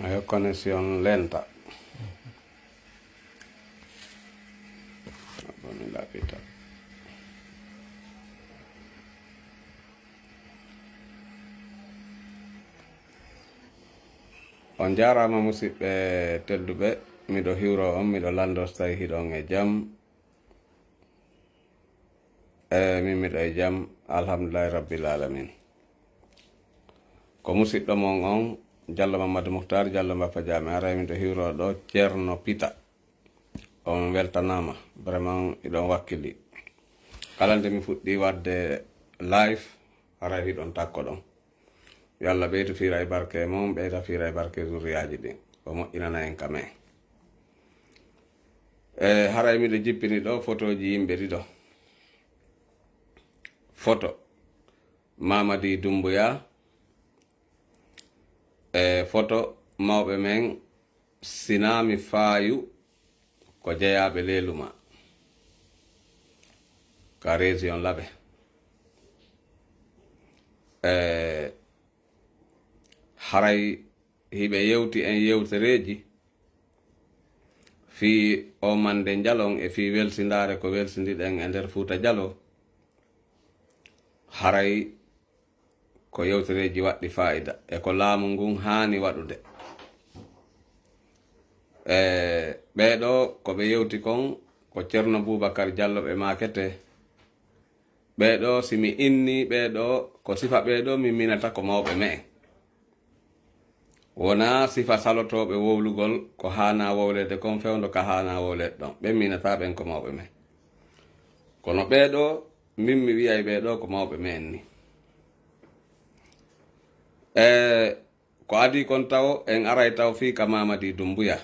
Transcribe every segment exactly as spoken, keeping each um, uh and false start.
Ayo, connexion lenta. Bon, mi lapita. On njaaraama, musidɓe tedduɓe, miɗo hiwro on, miɗo lanndo so tawi hiɗon e jam. E min miɗo e jam, alhamdulillahi rabbil alamin. Ko musiɗɗo mon on, Jallo Mamadou Mouhtar, Jallo Mbappa Jaame, aray miɗo hiwro ɗo Ceerno Pita. On weltanaama, vraiment hiɗon wakkili. Kala nde mi fuɗɗi waɗde live, haray hiɗon takko ɗon. Yo Allah ɓeydu fiira e barke e mon, ɓeyda fiira e barke e zurriyaaji ɗin. O moƴƴinana en ka men. E haray miɗo jippini ɗo fotooji yimɓe ɗiɗo. Foto Mamadi Doumbouya, e foto mawɓe men Sinaami Faayu ko jeyaaɓe Leeluma ka région Labe. E haray hiɓe yewti en yewtereeji fii o mande njalon e fii welsindaare ko welsindiɗen e nder Fuuta Jalo. Haray ko yewtereeji waɗɗi faayida e ko laamu ngun haani waɗude. E ɓee ɗoo ko ɓe yewti kon ko Ceerno Buubakar Jallo ɓe maakete. Ɓee ɗoo, si mi innii ɓee ɗoo, ko sifa ɓee ɗoo min miinata ko mawɓe me'en. Wonaa sifa salotooɓe wowlugol ko haanaa wowleede kon fewndo ka haanaa wowleede ɗon. Ɓen miinataa ɓen ko mawɓe men. Kono ɓee ɗoo, min mi wi'ay ɓee ɗoo ko mawɓe men ni. E ko adii kon tawo, en aray taw fii ka Mamadi Doumbouya.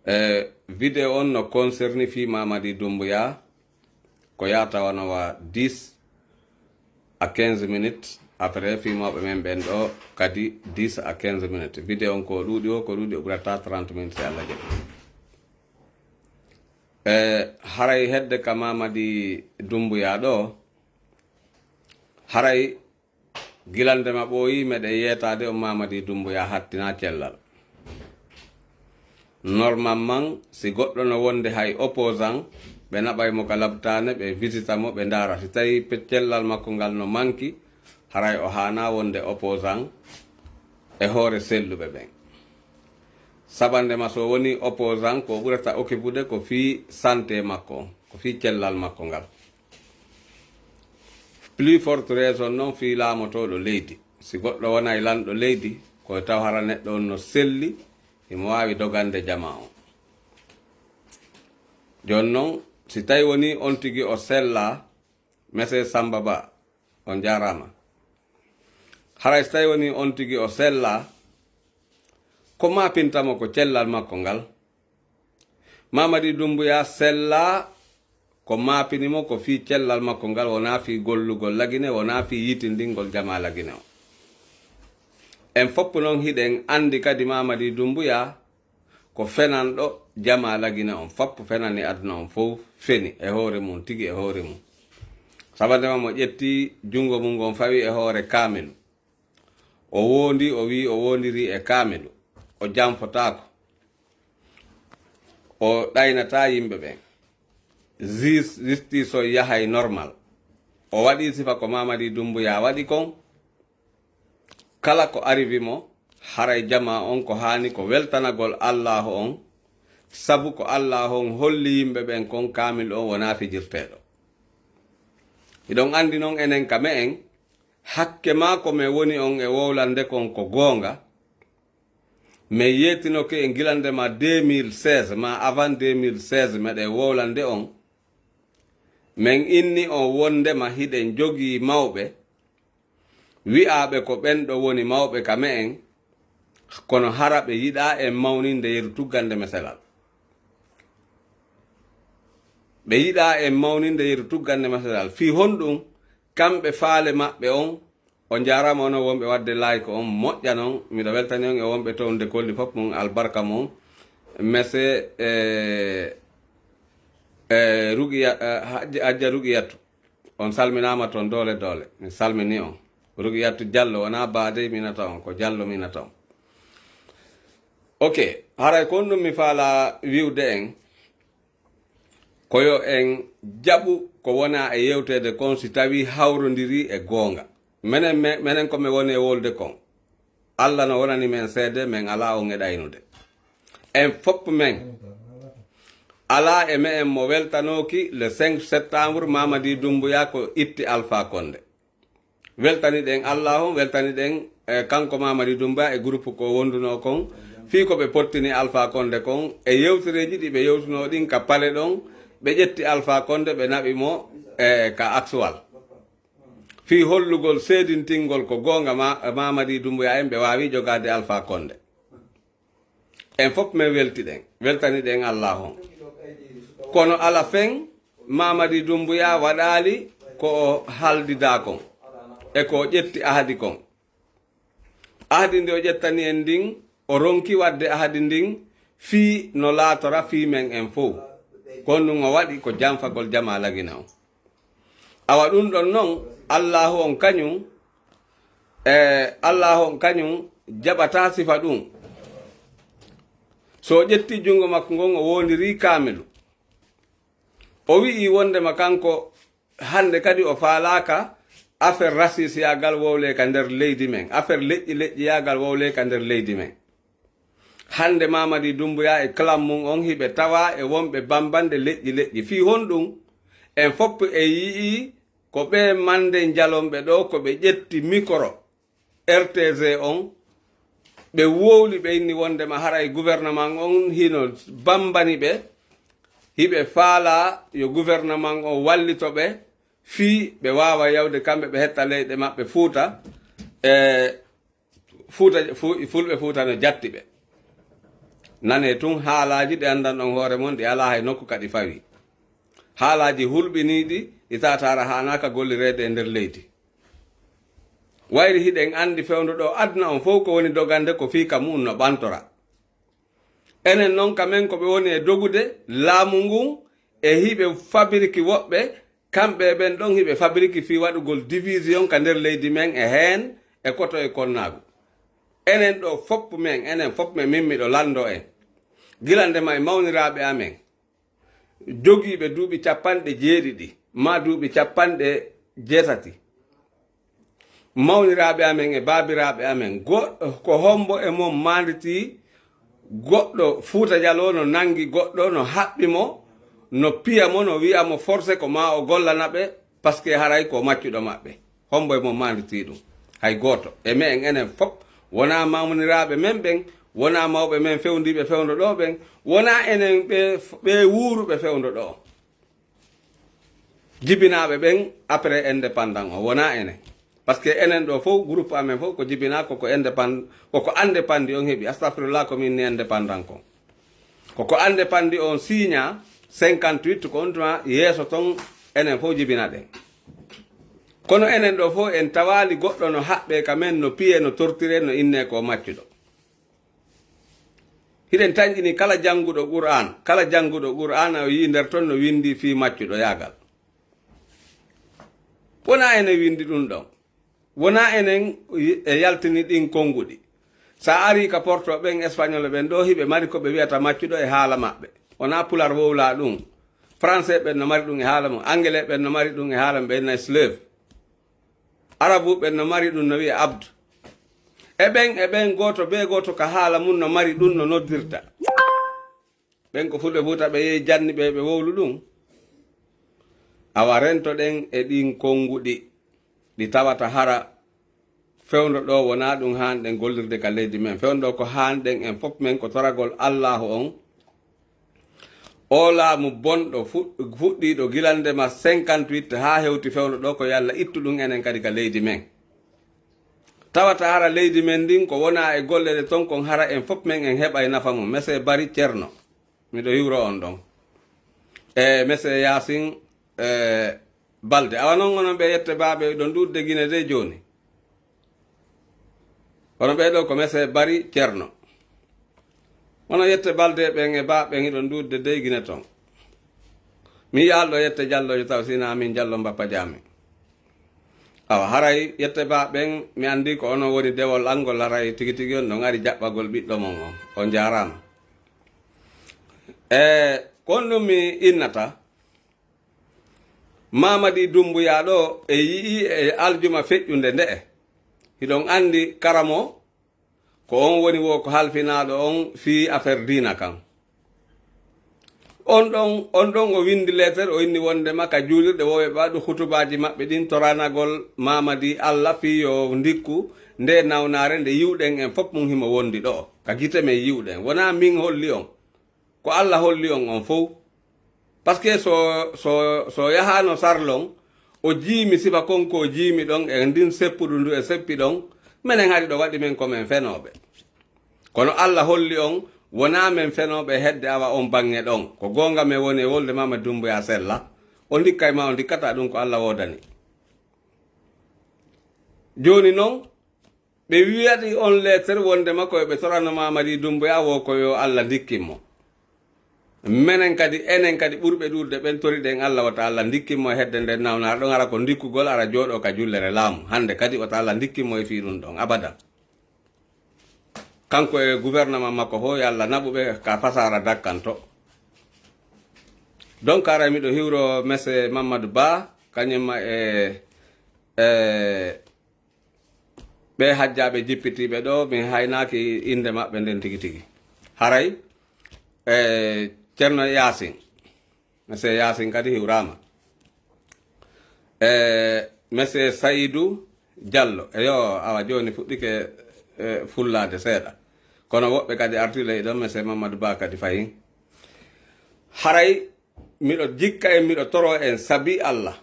E vidéo on no concerni fii Mamadi Doumbouya, ko yaata wano wa dix à quinze minutes. Après, fii mawɓe men ɓen ɗoo kadi dix à quinze minutes. Vidéo on ko ɗuuɗi o, ko ɗuuɗi o ɓurata trente minutes, si Allah jaɓi. E haray hedde ka Mamadi Doumbouya ɗoo, haray gilande ma ɓooyi meɗen yeetaade on Mamadi Doumbouya hattinaa cellal. Normalement, si goɗɗo no wonde hay opposant, ɓe naɓay mo ka labtaane, ɓe visita mo, ɓe ndaara. Si tawi pe-, cellal makko ngal no manki, haray o haanaa wonde opposant e hoore selluɓe ɓen. Sabande ma so woni opposant, ko ɓurata occupude ko fii santé makko on, ko fii cellal makko ngal. Plus forte raison non fii laamotooɗo leydi. Si goɗɗo wonay lanɗo leydi, ko taw hara neɗɗo on no selli, himo waawi dogande jamaa on. Jooni non, si tawi woni on tigi o sellaa, Monsieur Samba Ba, on jaaraama. Haray si tawi woni on tigi o sellaa, ko maapinta mo ko cellal makko ngal? Mamadi Doumbouya sellaa, ko maapini mo ko fii cellal makko ngal, wonaa fii gollugol Lagine, wonaa fii yitindingol jamaa Lagine on. En fof non hiɗen anndi kadi Mamadi Doumbouya ko fenanɗo jamaa Lagine on, fof fenani aduna on fof, feni e hoore mum, tigi e hoore mum. Sabandema mo ƴetti junngo mum ngon fawi e hoore kaamilu. O woondi, o wi'i o woondiri e kaamilu. O janfotaako. O ɗaynataa yimɓe ɓen. Jis-, justice o yahay normal. O waɗi sifa ko Mamadi Doumbouya waɗi kon. Kala ko ariwi mo, haray jamaa on ko haani ko weltanagol Allaahu on, sabu ko Allaahu on holli yimɓe ɓen kon kaamilu on wonaa fijirteeɗo. Hiɗon anndi non enen ka me'en, hakke maa ko men woni on e wowlande kon ko goonga, men yeetinoke e gilande ma deux mille seize, ma avant deux mille seize meɗen wowlande on, men inni on wondema hiɗen jogii mawɓe, wi'aaɓe ko ɓen ɗo woni mawɓe ka me'en, kono hara ɓe yiɗaa en mawninde yeru tuggande meselal. Ɓe yiɗaa en mawninde yeru tuggande meselal. Fii honɗum? Kamɓe faale maɓɓe on, on jaaraama onon wonɓe waɗde like on, moƴƴa non, miɗo weltani on e wonɓe toon nde kolli fof mum, albarka mum. Mese, e, e, Ruqiya, e, Hajja, Hajja Ruqiyatu. On salminaama toon doole doole. Mi salmini on. Rugiyatu Jallo wonaa Baadey minata on, ko Jallo minata on. Ok, haray ko honɗum mi faala wi'ude en, ko yo en jaɓu ko wonaa e yewteede kon si tawii hawrondirii e goonga. Menen, me-, menen ko men woni e wolde kon. Alla no wonani men seede, men alaa on e ɗaynude. En fof men alaa e me'en mo weltanooki le cinq septembre Mamadi Doumbouya ko itti Alpha Condé. Weltaniɗen Alla on, weltaniɗen, eh, kanko Mamadi Doumbouya e groupe ko wondunoo kon, fii ko ɓe pottini Alpha Condé kon, e yewtereeji ɗi ɓe yewtunoo ɗin ka pale ɗon, ɓe ƴetti Alpha Condé, ɓe naɓi mo, eh, ka Aksuwal. Fii hollugol seedintingol ko goonga ma-, Mamadi Doumbouya en ɓe waawi jogaade Alpha Condé. En fof men weltiɗen, weltaniɗen Alla on. Kono ala fen, Mamadi Doumbouya waɗaali ko o haaldidaa kon, e ko o ƴetti ahadi kon. Ahadi ndi o ƴettani en ndin, o ronki waɗde ahadi ndin fii no laatora fii men en fow. Ko honɗum o waɗi? Ko janfagol jamaa Lagina on. Awa ɗum ɗon non, Allaahu on kañum, e Allaahu on kañum jaɓataa sifa ɗum. So o ƴetti junngo makko ngon, o woondirii kaamilu. O wi'i wondema kanko hannde kadi o faalaaka affaire rasisiyaagal wowlee ka nder leydi men, affaire leƴƴi leƴƴiyaagal wowlee ka nder leydi men. Hannde Mamadi Doumbouya e clan mum on hiɓe tawaa e wonɓe bambande leƴƴi leƴƴi. Fii honɗum? En fof en yi'ii ko ɓee mande njalonɓe ɗoo, ko ɓe ƴetti mikoro R T G on, ɓe wowli, ɓe inni wondema haray gouvernement on hino bambani ɓe, hiɓe faalaa yo gouvernement on wallito ɓe fii ɓe waawa yawde kamɓe ɓe hetta leyɗe maɓɓe Fuuta, e Fuuta, Fu-, Fulɓe Fuuta no jatti ɓe. Nanee tun haalaaji ɗi anndan on hoore mon, ɗi alaa hay nokku ka ɗi fawii. Haalaaji hulɓiniiɗi, ɗi tawata hara haanaaka gollireede e nder leydi. Wayri hiɗen anndi fewndo ɗoo aduna on fow ko woni dogande ko fii ka mu'un no ɓantora. Enen non ka men ko ɓe woni e dogude laamu ngun e hiɓe fabiriki woɓɓe, kamɓe e ɓen ɗon hiɓe fabiriki fii waɗugol division ka nder leydi men e heen e koto e konnaagu. Enen ɗoo fof men, enen fof men, min miɗo lanndoo en. Gila ndema e mawniraaɓe amen, jogiiɓe duuɓi capanɗe jeeɗiɗi maa duuɓi capanɗe jeetati. Mawniraaɓe amen e baabiraaɓe amen, go-, ko hombo e mon maanditii goɗɗo Fuuta Jaloo no nangi goɗɗo, no haɓɓi mo, no piya mo, no wi'a mo forcé ko maa o gollana ɓe, parce que haray ko maccuɗo maɓɓe? Hombo e mon maanditii ɗum? Hay gooto. E me'en enen fof, wonaa mawniraaɓe men ɓen, wonaa mawɓe men fewndiiɓe fewndo ɗoo ɓen, wonaa enen ɓe, ɓe wuuruɓe fewndo ɗoo. Jibinaaɓe ɓen après indépendant o, wonaa enen. Parce que enen ɗoo fof, groupe amen fof ko jibinaa, koko indépend-, koko indépendant on heɓi. Astafirullah, ko min ni indépendant kon. Koko indépendant on signa cinquante-huit, ko on tuma yeeso ton enen fof jibinaɗen. Kono enen ɗoo fof en tawaali goɗɗo no haɓɓee ka men, no piyee, no tortiree, no innee ko maccuɗo. Hiɗen tanƴini kala jannguɗo Qur'aan, kala jannguɗo Qur'aan a yi'i nder ton no winndi fii maccuɗo yaagal. Wonaa enen winndi ɗum ɗon. Wonaa enen e yaltini ɗin konnguɗi. Sa arii ka Porto ɓen, Espagnol ɓen ɗoo, hiɓe mari ko ɓe wi'ata maccuɗo e haala maɓɓe. Wonaa Pular wowlaa ɗum. Français ɓen no mari ɗum e haala mum. Anglais ɓen no mari ɗum e haala mum, ɓe na slave. Arabuɓe no mari ɗum no wi'a abd. E ɓen, e ɓen gooto bee gooto ka haala mum no mari ɗum no noddirta. Ɓen ko Fulɓe Fuuta ɓe yehi janni ɓe, ɓe wowlu ɗum. Awa rentoɗen e ɗin konnguɗi ɗi tawata hara fewndo ɗoo wonaa ɗum haanɗen gollirde ka leydi men. Fewndo ɗoo ko haanɗen en fof men ko toragol Allaahu on. Oo laamu bonɗo fu-, fuɗɗiiɗo gila ndema cinquante-huit haa hewti fewndo ɗoo, ko yo Alla ittu ɗum enen kadi ka leydi men. Tawata hara leydi men ndin ko wonaa e golle ɗe ton kon, hara en fof men en heɓay nafa mum. Monsieur Bari Cerno, miɗo hiwro on ɗon. E Monsieur Yaasin, e Balde. Awa non onon ɓe yette baaɓe ɗon ɗuuɗde Gine de jooni. Kono ɓee ɗoo ko Monsieur Bari Cerno. Onon yette Balde ɓen e Ba ɓen hiɗon ɗuuɗde dey Gine ton. Mi yi'aali ɗoo yette Jallo yo taw si hinaa min Jallo mbappa jaami. Awa, haray yette ba ɓen, mi anndi ko onon woni dewol an ngol, haray tigi tigi on ɗon ari jaɓɓagol ɓiɗɗo mon on. On jaaraama. E, ko on ɗum mi innata, Mamadi Dumbuya ɗo e yi'i e aljuma feƴƴunde nde'e. Hiɗon anndi karamo, ko on woni wo ko halfinaaɗo on fii affaire diina kan. On ɗon, on ɗon o winndi leeter, o inni wonndema ka juulirɗe wo ɓe waɗu hutubaaji maɓɓe ɗin toranagol Mamadi Alla fii yo ndikku nde nawnaare nde yi'uɗen en fof mum himo wondi ɗo. Ka gite men yi'uɗen. Wonaa min holli on. Ko Alla holli on on fow. Parce que so, so, so yahaano sarlon, o jiimi sifa kon ko o jiimi ɗon, e ndin seppudu ndu e seppi ɗon, menen hari ɗo waɗi men ko men fenooɓe. Kono Alla holli on, wonaa men fenooɓe hedde awa on baŋŋe ɗon. Ko goonga men woni e wolde Mamadi Dumbuya Sella. O ndikkay ma, o ndikkata ɗum ko Alla woodani. Jooni non, ɓe wi'ati on leeter wonndema ko ɓe torano Mamadi Dumbuya wo ko yo Alla ndikkin mo. Menen kadi, enen kadi ɓurɓe ɗuuɗude ɓen toriɗen Alla wata Alla ndikkin mo e hedde nden nawnaare ɗon, ara ko ndikkugol, ara jooɗo ka jullere laamu. Hannde kadi wata Alla ndikkin mo e fii ɗum ɗon, abadan. Kanko e gouvernement makko fof, yo Alla naɓu ɓe ka fasaara dakkanto. Donc, ara miɗo hiwro Monsieur Mamadou Ba, kañum ma e, e ɓe hajjaaɓe jippitiiɓe ɗo, mi haynaaki innde maɓɓe nden tigi tigi. Haray, e, Ceerno Yaasin, Monsieur Yaasin kadi hiwraama. E, Monsieur Saydou Diallo, eyo, awa jooni fuɗɗike, e, fullaade seeɗa. Kono woɓɓe kadi arti ley ɗon, Monsieur Mamadou Ba kadi fayin. Haray miɗo jikka en, miɗo toro en sabi Alla.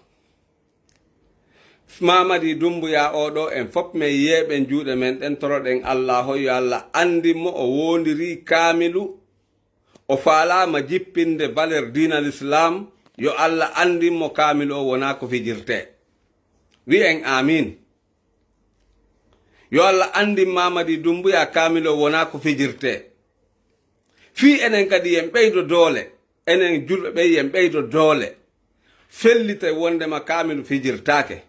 Mamadi Dumbuya o ɗo, en fof men yeeɓen juuɗe men ɗen, toroɗen Alla, hoyo Alla anndi mo o woondiri kaamilu, o faalaama jippinde valeur diina l'islam, yo Alla anndin mo kaamilu o wonaa ko fijirtee. Wi'en aamiin. Yo Alla anndin Mamadi Dumbuya kaamilu o wonaa ko fijirtee. Fii enen kadi yen ɓeydo doole, enen julɓe ɓen yen ɓeydo doole. Fellite wondema kaamilu fijirtaake.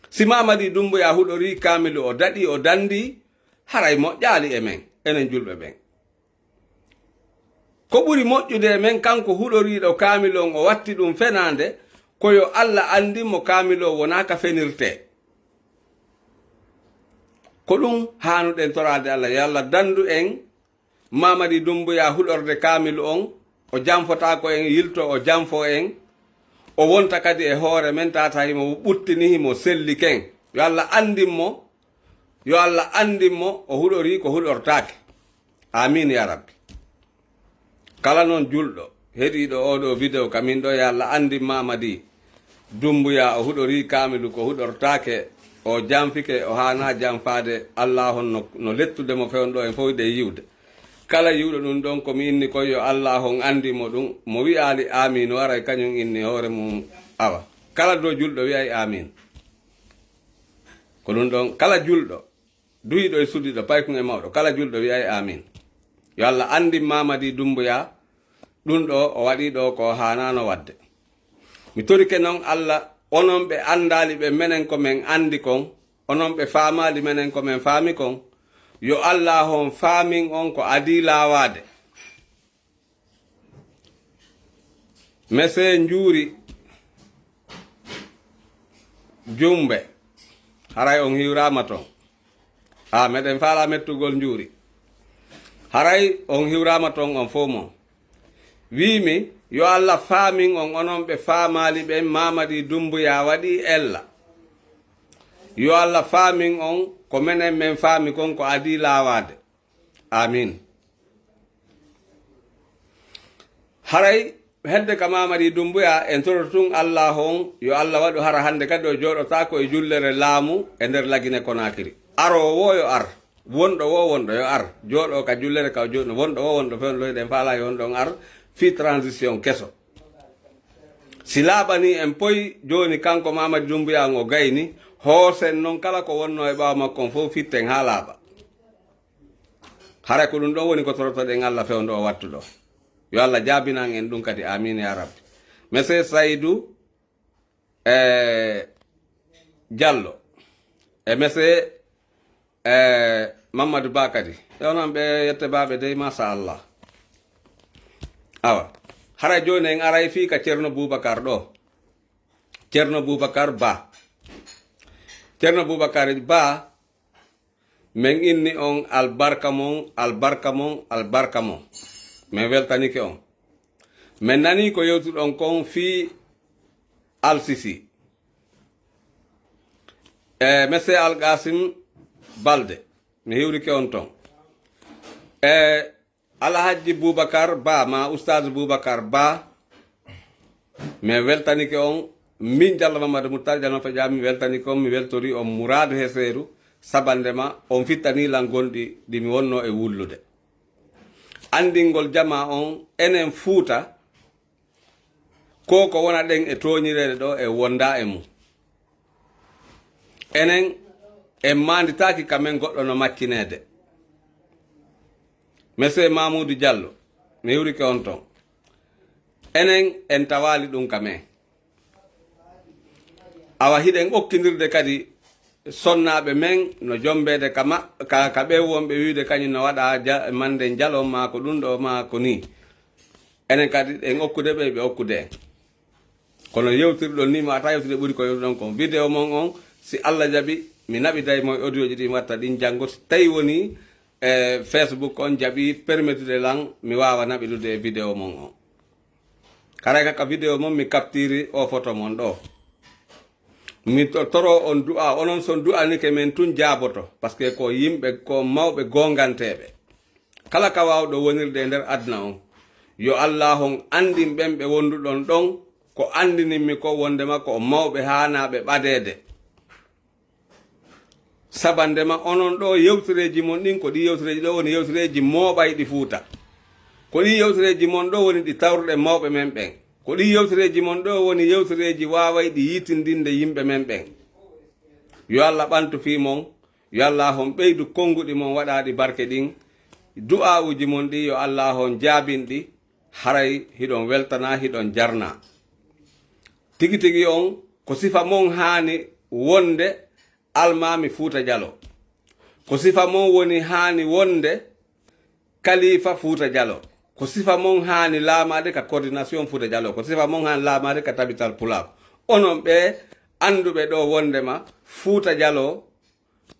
Si Mamadi Dumbuya huɗorii kaamilu o daɗii o danndii, haray moƴƴaali e men, enen julɓe ɓen. Ko ɓuri moƴƴude e men kanko huɗoriiɗo kaamilu on o watti ɗum fenaande, ko yo Alla anndin mo kaamilu o wonaa ka fenirtee. Ko ɗum haanuɗen toraade Alla, yo Alla danndu en Mamadi Dumbuya huɗorde kaamilu on, o janfotaako en, yilto o janfo en, o wonta kadi e hoore men, tata himo ɓuttini, himo selli ken. Yo Alla anndin mo, yo Alla anndin mo, o huɗorii ko huɗortaake. Aamiin yaa Rabbi. Kala non julɗo, heɗiiɗo oo ɗoo video ka min ɗoo, yo Alla anndin Mamadi Dumbuya, o huɗorii kaamilu ko huɗortaake, o janfike, o haanaa janfaade, Alla hon no, no lettude mo fewndo en fof ɗe yiwde. Kala yiwɗo ɗum ɗon ko mi inni kon yo Alla hon anndin mo ɗum, mo wi'aali aamiin, o aray kañum inni hoore mum awa. Kala ɗo julɗo wi'ay aamiin. Ko ɗum ɗon, kala julɗo, duhiiɗo e suddiiɗo, paykun e mawɗo, kala julɗo wi'ay aamiin. Yo Alla anndin Mamadi Dumbuya, ɗum ɗo o waɗii ɗo ko haanaano waɗde. Mi torike non Alla, onon ɓe anndaali ɓe menen ko men anndi kon, onon ɓe faamaali menen ko men faami kon, yo Alla hon faamin on ko adii laawaade. Monsieur Njuuri Jumbe, haray on hiwraama ton. A, meɗen faalaa mettugol Njuuri. Haray on hiwraama ton on fow mon. Wiimi, yo Alla faamin on onon ɓe faamaali ɓen Mamadi Dumbuya waɗii ella. Yo Alla faamin on ko menen men faami kon ko adii laawaade. Aamiin. Haray hedde ka Mamadi Dumbuya, en toroto tun Alla hon, yo Alla waɗu hara hannde kadi o jooɗotaako e jullere laamu e nder Lagine Konakiri. Aroowo wo yo ar, wonɗo wo wonɗo yo ar, jooɗo ka jullere ka o jooɗno, wonɗo wo wonɗo fewndo, eɗen faalaa yo on ɗon ar, fii transition keso. Si laaɓanii en poy jooni, kanko Mamadi Dumbuya on o gayni, hoosen non kala ko wonno e ɓaawo makko on fow fitten haa laaɓa. Haray ko ɗum ɗon woni ko torotoɗen Alla fewndo o wattu ɗo. Yo Alla jaabinan en ɗum kadi, aamiin yaa Rabbi. Monsieur Saydou, e, Diallo, e monsieur, e Mamadou Ba kadi. Ɓe onon ɓe yette baaɓe dey, machallah. Awa, haray jooni en aray fii ka Ceerno Boubacar ɗoo. Ceerno Boubacar Ba. Ceerno Boubacar Ba, men inni on albarka mon, albarka mon, albarka mon. Men weltanike on. Men nanii ko yewtuɗon kon fii Al Sisi. E monsieur Al Qasim Balde, mi hiwrike on ton. E Alhajji Boubacar Ba, ma Oustaz Boubacar Ba, mi weltanike on. Min Diallo Mamadou Moutar Diallo Feƴa, mi weltanike on, mi weltori on muraadu heseeru, sabande ma on fittani lan gonɗi ɗi mi wonno e wullude. Anndingol jama on, enen Fuuta, ko ko wona ɗen e tooñireede ɗoo e wonda e mum. Enen en maanditaaki ka men goɗɗo no maccineede. Monsieur Mamoudou Diallo, mi hiwrike on ton. Enen en tawaali ɗum ka men. Awa hiɗen okkindirde kadi sonnaaɓe men no jombeede ka ma-, ka, ka ɓe wonɓe wiide kañum no waɗa ja-, manden jalon maa ko ɗum ɗoo maa ko nii. Enen kadi en okkude ɓe, ɓe okkude en. Kono yewtirɗon ni, mi wata yewtude ɓuri ko yewtuɗon kon. Vidéo mon on, si Allah jaɓi, mi naɓiday mo e audio ji ɗi mi watta ɗin janngo. Si tawi woni e Facebook on jaɓi permettude lan, mi waawa naɓidude e vidéo mon on. Haray ka, ka vidéo mon mi captiri o photo mon ɗoo. Mi to-, toro on du'a, onon son du'anike men tun jaaboto, parce que ko yimɓe, ko mawɓe gonganteeɓe. Kala ka waawɗo wonirde e nder aduna on, yo Allah on anndin ɓen ɓe wonduɗon ɗon ko anndinin mi ko, wondema ko mawɓe haanaaɓe ɓadeede. Sabandema onon ɗoo yewtereeji mon ɗin, ko ɗi yewtereeji ɗoo woni yewtereeji mooɓayɗi Fuuta. Ko ɗi yewtereeji mon ɗoo woni ɗi tawruɗen mawɓe men ɓen. Ko ɗi yewtereeji mon ɗoo woni yewtereeji waawayɗi yitindinde yimɓe men ɓen. Yo Allah ɓantu fii mon, yo Allah on ɓeydu konnguɗi mon waɗaaɗi barke ɗin. Du'aa'uuji mon ɗi yo Allah on jaabin ɗi, haray hiɗon weltana, hiɗon jarna. Tigi tigi on, ko sifa mon haani wonde Almaami Fuuta Jalo. Ko sifa mon woni haani wonde Kalifa Fuuta Jalo. Ko sifa mon haani laamaade ka coordination Fuuta Jalo. Ko sifa mon haani laamaade ka tabital Pulaar. Onon ɓe annduɓe ɗoo wondema Fuuta Jalo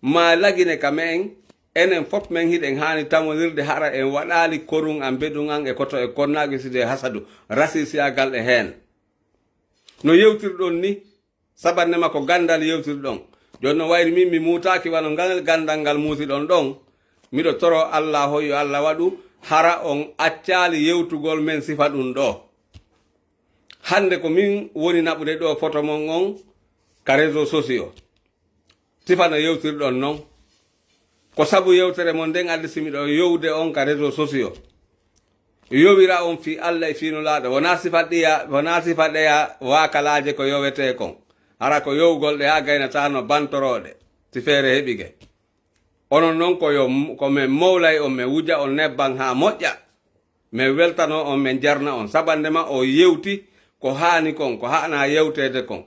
ma Lagine ka me'en, enen fof men hiɗen haani tamonirde hara en waɗaali korun an, mbeɗun an e koto e konnaaki side hasadu, rasisiyagal e heen. No yewtirɗon ni, sabannema ko ganndal yewtirɗon. Jooni no wayri min mi muutaaki wano ngal ganndal ngal muusiɗon ɗon. Miɗo toro Allah hoy yo Allah waɗu hara on accaali yewtugol men sifa ɗum ɗoo. Hannde ko min woni naɓude ɗoo photo mon on ka réseaux sociaux. Sifa no yewtirɗon non. Ko sabu yewtere mon nden addi si miɗo yowde on ka réseaux sociaux. Yowira on fii Allah e fii Nulaaɗo. Wonaa sifa ɗiya, wonaa sifa ɗeya waakalaaje ko yowetee kon. Hara ko yowgol ɗe haa gaynataa no bantorooɗe, si feere heɓike. Onon non ko yo, ko men mowlay on, men wuja on nebban haa moƴƴa. Men weltano on, men jarna on. Sabandema o yewti ko haani kon, ko haanaa yewteede kon.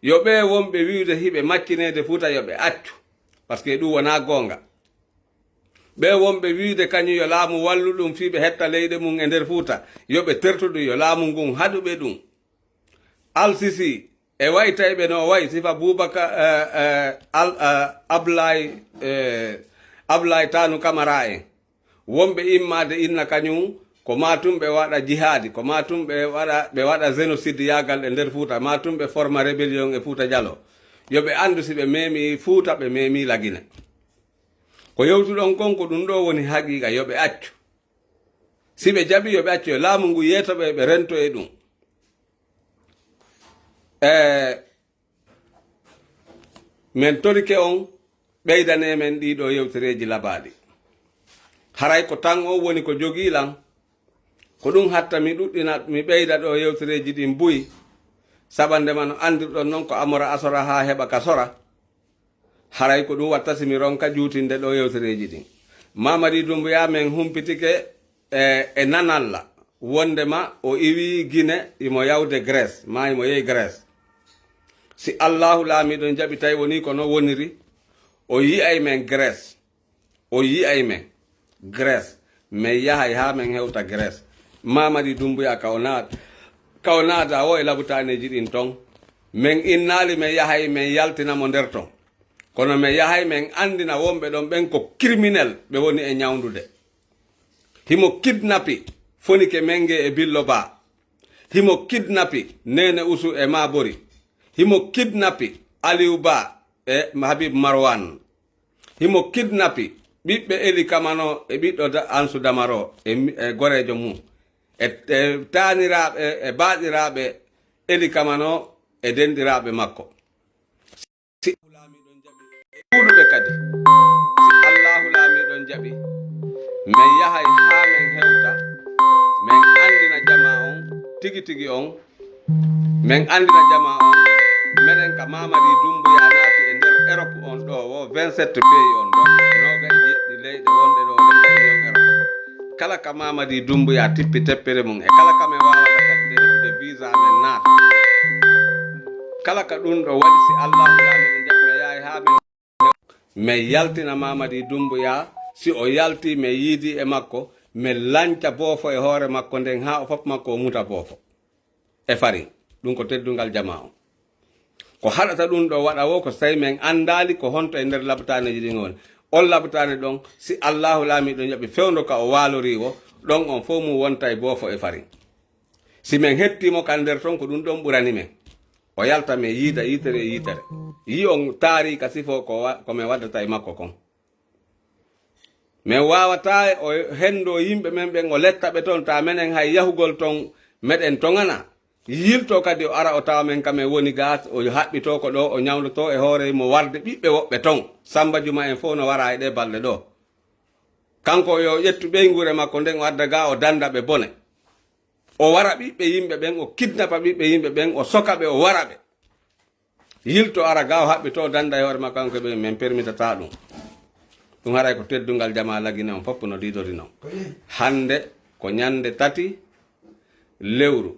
Yo ɓee wonɓe wi'ude hiɓe maccineede Fuuta, yo ɓe accu. Parce que ɗum wonaa goonga. Ɓee wonɓe wi'ude kañum yo laamu wallu ɗum fii ɓe hetta leyɗe mum e nder Fuuta, yo ɓe tertu ɗum, yo laamu ngun haɗu ɓe ɗum. Al Sisi, e waytayɓe no wayi sifa Bubakar, eh, eh, Al-, eh, Ablaay, eh, Ablaay Taanu Kamara en. Wonɓe immaade inna kañum, ko maa tun ɓe waɗa jihaadi, ko maa tun ɓe waɗa, ɓe waɗa génocide yaagal e nder Fuuta, maa tun ɓe forma rébellion e Fuuta Jalo. Yo ɓe anndu si ɓe meemi Fuuta, ɓe meemi Lagine. Ko yewtuɗon kon, ko ɗum ɗoo woni haqiiqa, yo ɓe accu. Si ɓe jaɓi, yo ɓe accu e laamu ngu yeeto ɓe, ɓe rento e ɗum. E Men torike on, ɓeydanee men ɗii ɗoo yewtereeji labaaɗi. Haray ko tan on woni ko jogii lan. Ko ɗum hatta mi ɗuɗɗina, mi ɓeyda ɗoo yewtereeji ɗin buy. Sabandema no anndirɗon non ko amora asora haa heɓa ka sora. Haray ko ɗum watta si mi ronka juutinde ɗoo yewtereeji ɗin. Mamadi Doumbouya men humpitike e, e nanalla, wondema o iwi Gine, imo yawde Grèce, maa imo yehi Grèce. Si Allahu Laamiiɗo jaɓi tawi wonii ko no woniri, o yi'ay men Grèce. O yi'ay men Grèce. Men yahay haa men hewta Grèce. Mamadi Doumbouya ka o naat-, ka o naata o e labutaaneeji ɗin ton. Men innaali men yahay men yaltina mo nder ton. Kono men yahay men anndina wonɓe ɗon ɓen ko criminel ɓe woni e ñawndude. Himo kidnapi Fonike Menge e Billo Ba. Himo kidnapi Nene Usu e Mabori. Himo kidnapi Aliou Ba e Habib Marwan. Himo kidnapi ɓiɓɓe Eli Kamano e ɓiɗɗo Da-, Ansu Damaro e mi-, e goreejo mum. E, e taaniraaɓe, e baaɗiraaɓe Eli Kamano e denɗiraaɓe makko. Si Allahu Laamiiɗo jaɓi, e ɗuuɗuɓe kadi, si Allahu Laamiiɗo jaɓi, men yahay haa men hewta, men anndina jamaa on, tigi tigi on, men anndina jamaa on, menen ka Mamadi Doumbouya naati e nder Europe on ɗoo, wo vingt-sept pays on ɗoo, noogay e jeɗɗi leyɗe wonɗe ɗoo nden ka Union Europe. Kala ka Mamadi Doumbouya tippi teppere mum, e kala ka men waawata kadi nde heɓude visa men naata. Kala ka ɗum ɗo waɗi, si Allahu Laamiiɗo jaɓi, men yahay haa men, men yaltina Mamadi Doumbouya, si o yalti men yiidi e makko, men lanca boofo e hoore makko nden haa o fof makko o muta boofo e farin. Ɗum ko teddungal jamaa on. Ko haɗata ɗum ɗo waɗa wo ko si tawi men anndaali ko honto e nder labtaaneeji ɗin woni. On labtaane ɗon, si Allahu Laamiiɗo jaɓi fewndo ka o waalori wo, ɗon on fof mum wonta e boofo e farin. Si men hettii mo kan nder ton, ko ɗum ɗon ɓurani men. O yalta men yiida yiitere e yiitere. Yi'on taariika sifo ko wa-, ko men waddata e makko kon. Men waawataa o henndoo yimɓe men ɓen, o letta ɓe ton, taa menen hay yahugol ton meɗen toŋana. Yiltoo kadi o ara o tawa men ka men woni gaa, o haɓɓitoo ko ɗoo, o ñawndotoo e hoore mo warde ɓiɓɓe woɓɓe ton. Samba Juma en fof no wara e ɗee balɗe ɗoo. Kanko yo ƴettu ɓeynguure makko nden o adda gaa o dannda ɓe bone. O wara ɓiɓɓe yimɓe ɓen, o kidnapa ɓiɓɓe yimɓe ɓen, o soka ɓe, o wara ɓe. Yilto ara ga o haɓɓi to dannda e hoore makko, kanko ɓe men permitataa ɗum. Ɗum haray ko teddungal jamaa Lagine on fof no diidori non. Hannde ko ñannde tati lewru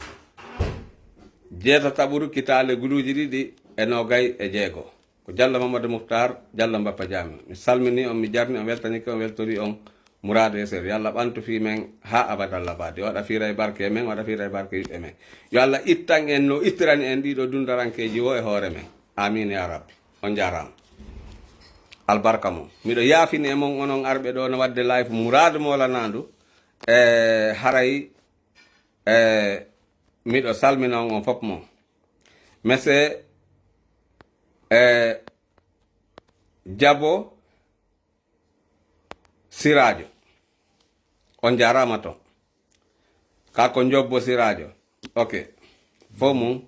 jeetataɓuru kitaale guluuji ɗiɗi e noogay e jeego. Ko Jallo Mamadou Mouhtar, Jallo Mbappa Jaami. Mi salminii on, mi jarni on, weltaniike on, weltorii on. Muraadu e seeɗa. Yo Allah ɓantu fii men haa abadal abadi. O waɗa fiira e barke e men, o waɗa fiira e barke ɓiɓɓe men. Yo Allah ittan en no ittirani en ɗiɗo dundarankeeji wo e hoore men. Amiin yaa Rabbi. On jaaraama. Albarka mon. Miɗo yaafini e mon onon arɓe ɗo no waɗde live Muraadu Moolanaandu. E haray, e miɗo salmina on, on fof mon. Monsieur, e Jabo Siraajo, on jaaraama toon. Kaa ko Njobbo Siraajo. Ok. Fof mum.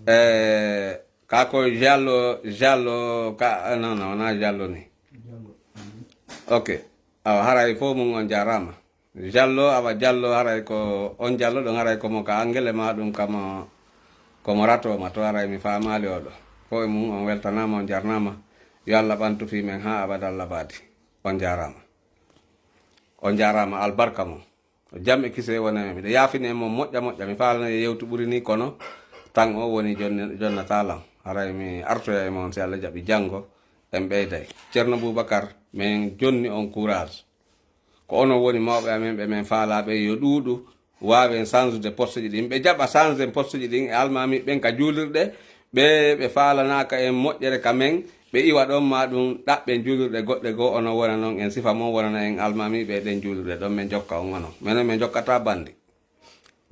Eh, kaa ko Jallo, Jallo, ka, non, non, wonaa Jallo ni. Ok. Awa, haray fof mum on jaaraama. Jallo, awa Jallo, haray ko on Jallo ɗon, haray ko mo ka Angele ma ɗum, kamo, ko mo rato ma to, haray mi faamaali oɗo. Fof e mum on weltanaama, on jarnaama. Yo Allah ɓantu fii men haa abada Allah baadi. On jaaraama. On jaaraama, albarka mon. Jam e kise wona e miɗo yaafini e mon moƴƴa moƴƴa. Mi faalana e yewtu ɓuri ni, kono tan o woni jonni-, jonnataa lam. Haray mi artoya e mon si Allah jaɓi janngo en ɓeyday. Ceerno Boubacar, men jonni on courage. Ko onon woni mawɓe amen ɓe men faalaa ɓe yo ɗuuɗu, waawen sansude poste ji ɗin. Ɓe jaɓa sansude poste ji ɗin e almaami ɓen ka juulirɗe, ɓe ɓe faalanaaka en moƴƴere ka men, ɓe iwa ɗon ma ɗum ɗaɓɓen juulirɗe goɗɗe goo, onon wona non en sifa mon wonana en almaami ɓe ɗen juulirɗe ɗon, men jokka on onon. Menen men jokkataa bandi.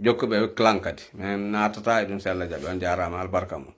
Jokkuɓe clan kadi. Men naatataa e ɗum si Allah jaɓi. On jaaraama, albarka mon.